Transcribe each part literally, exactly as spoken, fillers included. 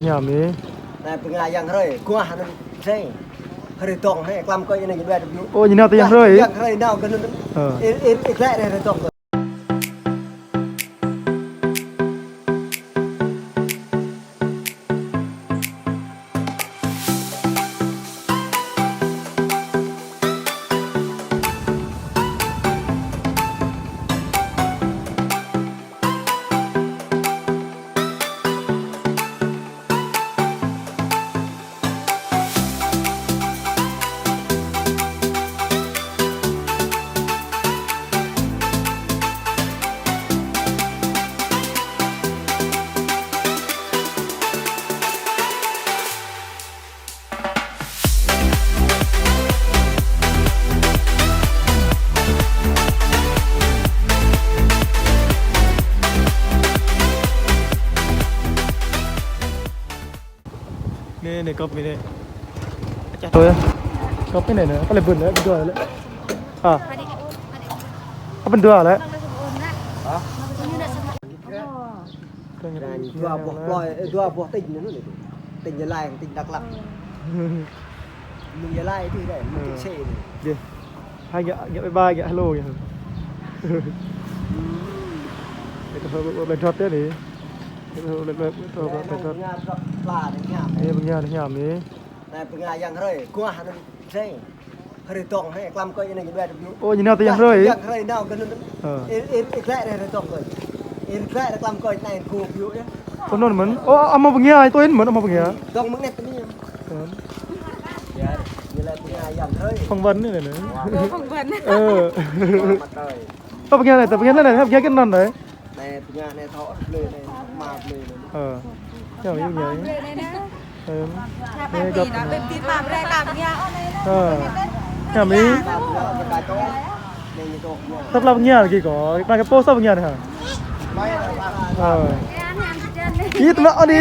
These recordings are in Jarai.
Hiam ih. Anai bơnga yang hrơi, guah anŭn sĕ. Hrơi dŏng hĕ, klăm kơ anai ñu đuaĭ tơbiă. Ơ, ñu nao tơ yang hrơi. Yang hrơi nao kơ anŭn. Ơ. Ih, ih, ih, glaĭ hrơi dŏng. Anai, anai, kŏp anai. Ơ, kŏp anai anai, apa lĕ bơ̆n lĕ, bơ̆n dua lĕ. Ha. Apa bơ̆n dua lĕ? Hă? Dua boh plơi, ơ, dua boh tỉnh anŭn anai. Tỉnh Gia Lai, tỉnh Đắk Lắk. Mơ̆ng Gia Lai adih dai, mơ̆ng tỉnh sĕ anai. Dih. Hai ngă, ngă bye bye, ngă hello ngă. Ơ, kơ ƀlĕ drot yơh anai. Kơ ƀlĕ, ƀlĕ, kơ ƀlĕ drot. Ơ, bơnga anai hiam ih. Anai bơnga yang hrơi, guah anŭn sĕ. Hrơi dŏng hĕ, klăm kơ anai ñu đuaĭ tơbiă. Ơ, ñu nao tơ yang hrơi. Yang hrơi nao kơ anŭn. Ơ. Ih, ih, ih glaĭ hrơi dŏng kơ. Ih glaĭ hrơi klăm kơ anai kơ biă yơh. Kơ anŭn mơ̆n. Ơ, amăng bơnga, ih tui mơ̆n amăng bơnga. Dŏng mơ̆ng anai tơ anai. Ơ. Ñu lĕ bơnga yang hrơi. Phỏng vấn anai anai. Phỏng vấn. Ơ. Tơ bơnga anai, tơ bơnga anai, tơ bơnga kơ anŭn anai. Anai, bơnga anai thâo blơi anai, mă blơi anai. Ơ. Yơh, yơh, yơh. Ơ. Anai găp. Ơ. Yơh, mă. Tơpă bơnga lagi kâo. Anai kơ pô sa bơnga anai hă? Ơ. Ih, tơlơi anai.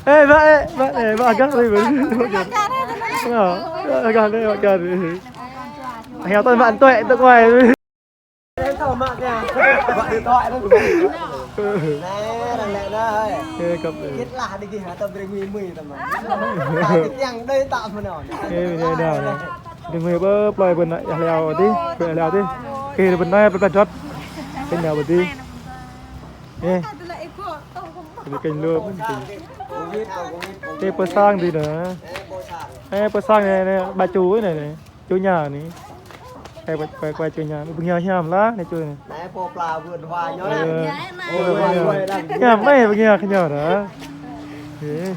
Ê, bă, ê, bă, ê, bă, agak anai, bă. Ơ, agak anai, agak anai. Heo tôi bă, tôi, tôi quay. Ê, kăp. Ê, bơnga đao anai. Đing mơi bơ plơi bơ̆n anai, yah leo adih, bơ̆n yah leo adih. Ê, bơ̆n anai plơi drot. Kênh đao adih. Ê. Kênh lu. Ê, pơ sang adih anai. Ê, pơ sang anai, anai, ba čô anai, anai. Čô Nga anai. Ê, quay, quay, quay čô Nga. Bơnga hiam lah, anai čô anai. Anai pô pla vườn hoa ñu anai. Ơ. Ơ, vườn hoa. Hiam, ê, bơnga kơ ñu dah. Ê.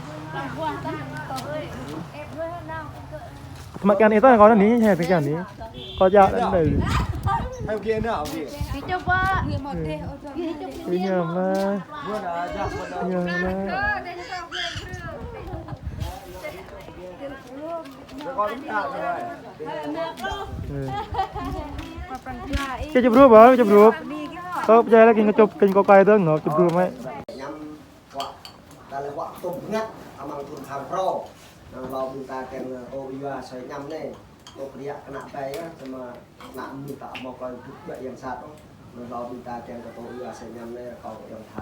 Tơmă kiăng anai ta kâo anai, hĕ, kiăng anai. Kâo jak anai. Ê, hiam lah. Hiam lah. Ơ. Či čŭp rup, ơ, čŭp rup. Kâo pơčah lĕ kơ ñu čŭp, kơ ñu kâo kai tơ, ñu čŭp rup mơ̆. Añăm wă, ta lĕ wă tŭm bơngăt amăng thun kham phrâo. Năng hlâo ƀing ta kiăng, ơ, tŭ yua soi añăm anai. Tŭ kriăk kơnă ƀai yơh, samơ̆ kơnă mơnuih ta hmâo klơi dŭk djơ̆ yang sat ôh. Năng hlâo ƀing ta kiăng kơ tŭ yua soi añăm anai, rơkâo kơ ayŏng tha.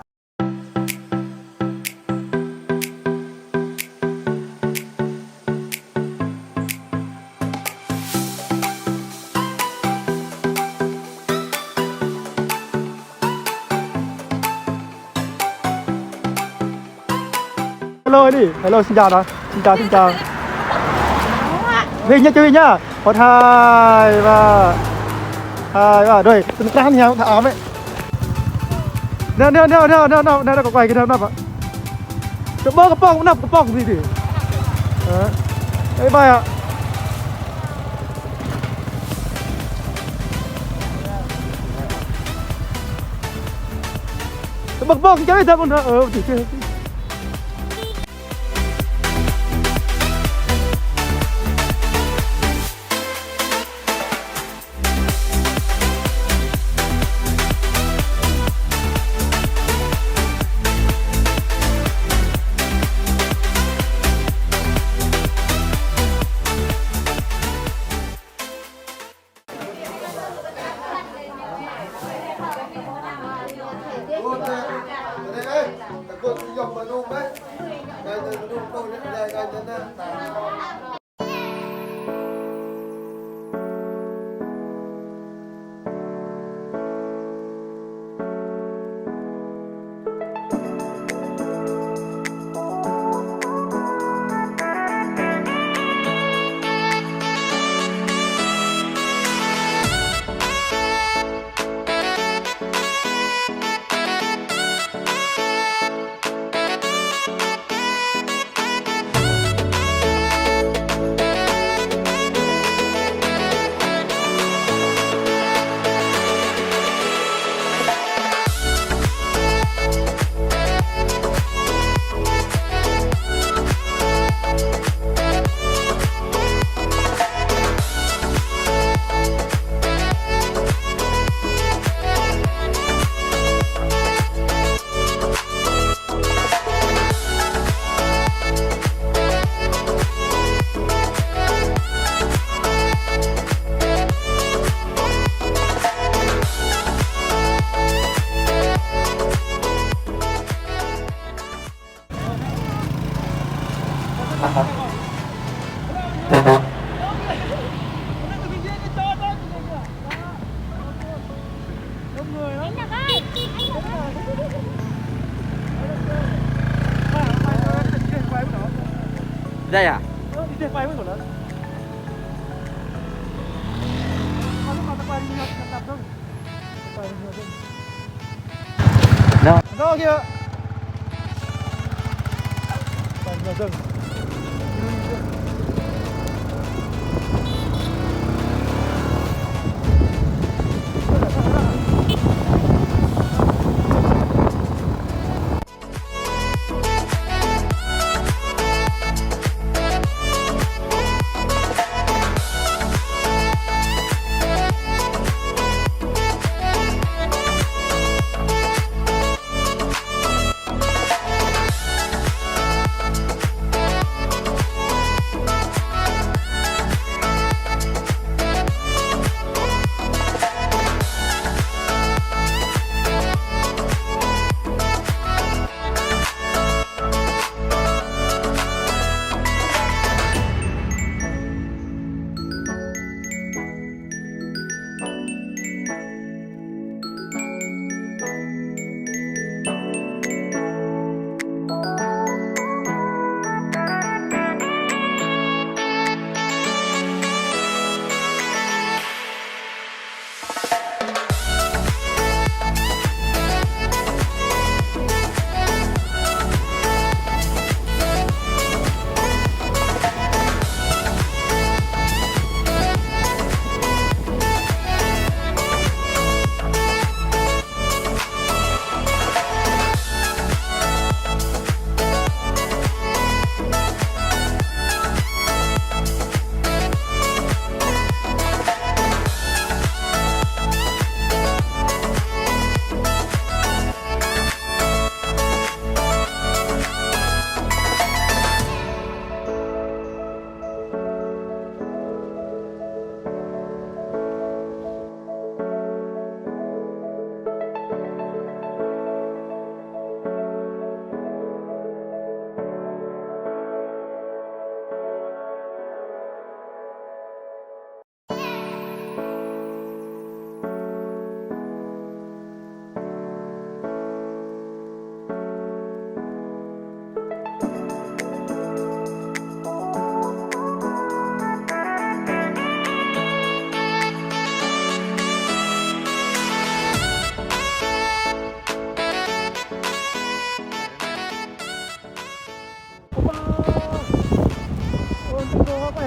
Hello đi. Hello, xin chào đó. Xin chào, xin chào. Về nhá, chơi nhá. Một, hai, ba. Hai, ba, rồi. Tôi đang nhá, thả áo mẹ. Nè, nè, nè, nè, nè, nè, nè, có quay cái nào nè. Cái bó, cái bó, nè, cái bó gì đi. Đó. Bye bye ạ. Bơ̆k bơ̆k, čar ih dăp ôh, ơ, čih, čih. Đây à? Đó. Đó kìa.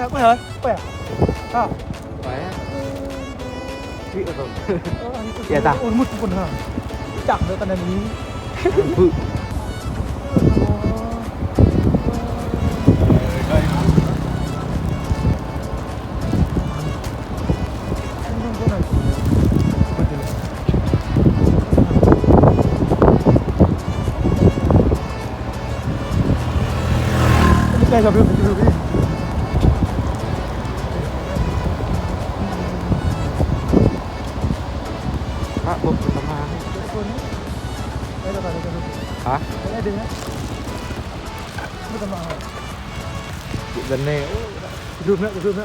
Apa ya? Apa ya? Apa ya? Hah? Apa ya? Iya, ta. Ơ, mŭt pun, ha. Čăk dŏ tơnăn anai. Bự. Pak, bơ̆ pertama. Hah? Dŭm nă, dŭm nă.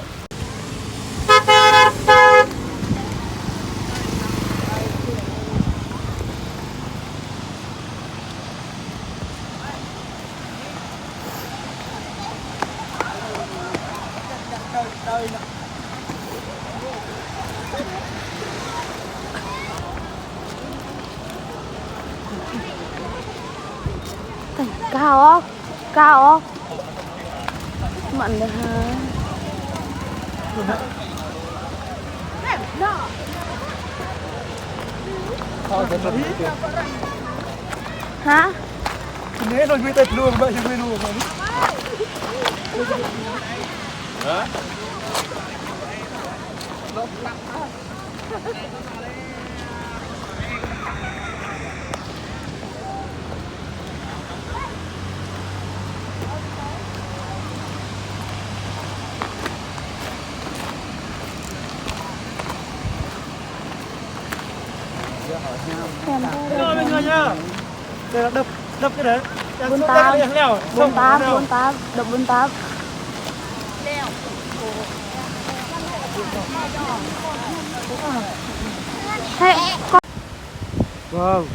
Tơi, kâo, kâo. Mă anai hă? Hă? Đập, đập cái đấy. Ƀôn Tap, Ƀôn Tap, đập Ƀôn Tap. Thế, con. Wow.